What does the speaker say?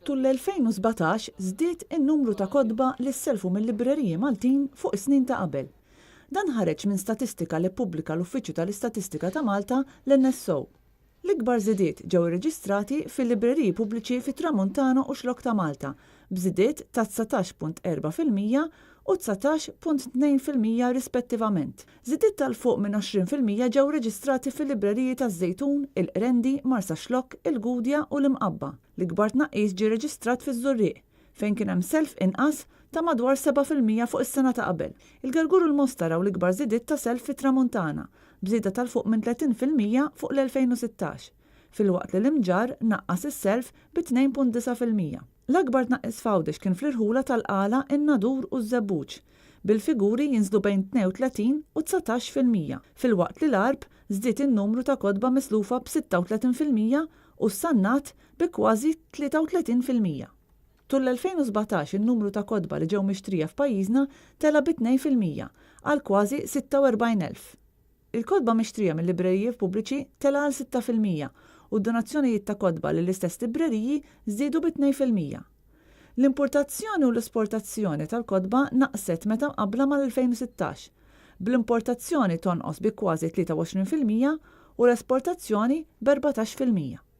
Tul l-2017 żdied in-numru ta' kotba li ssellfu mil-libreriji Maltin fuq is-snin ta' qabel. Dan ħareġ minn statistika li ppubblika l-Uffiċċju tal-Istatistika ta' Malta, l-NSO. L-ikbar żidiet ġew irreġistrati fil-libreriji pubbliċi fit-Tramuntana u x-Xlokk ta' Malta, b'żidiet ta' 19.4% u 19.2% rispettivament. Żidiet ta' 'l fuq minn 20% ġew reġistrati fil-libreriji taż-Żejtun, il-Qrendi, Marsaxlokk, il-Gudja u l-Imqabba. L-ikbar tnaqqis ġie reġistrat fiż-Żurrieq, fejn kien hemm self inqas ta' madwar 7% fuq is-sena ta' qabel. Il-Gergur u l-Mosta raw l-ikbar żidiet ta' self fit-Tramuntana, b'żieda ta' 'l fuq minn 30% fuq l-2016, filwaqt li l-Imġarr naqqas is-self bi 2.9%. L-akbar tnaqqis f'Għawdex kien fl-irħula tal-Qala, in-Nadur u ż-Żebbuġ, bil-figuri jinżlu bejn 32 u 19%, filwaqt li l-Għarb żdied in-numru ta' kotba mislufa b'36% u s-Sannat bi kważi 33%. Tul l-2017 in-numru ta' kotba li ġew mixtrija f'pajjiżna tela' bi 2% għal kważi 46,000. Il-kotba mixtrija mil-libreriji pubbliċi tela' għal 6% u d-donazzjonijiet ta' kotba lill-istess libreriji żdiedu bi 2%. L-importazzjoni u l-esportazzjoni tal-kotba naqset meta mqabbla mal-2016, bl-importazzjoni tonqos bi kważi 23% u l-esportazzjoni b'14%.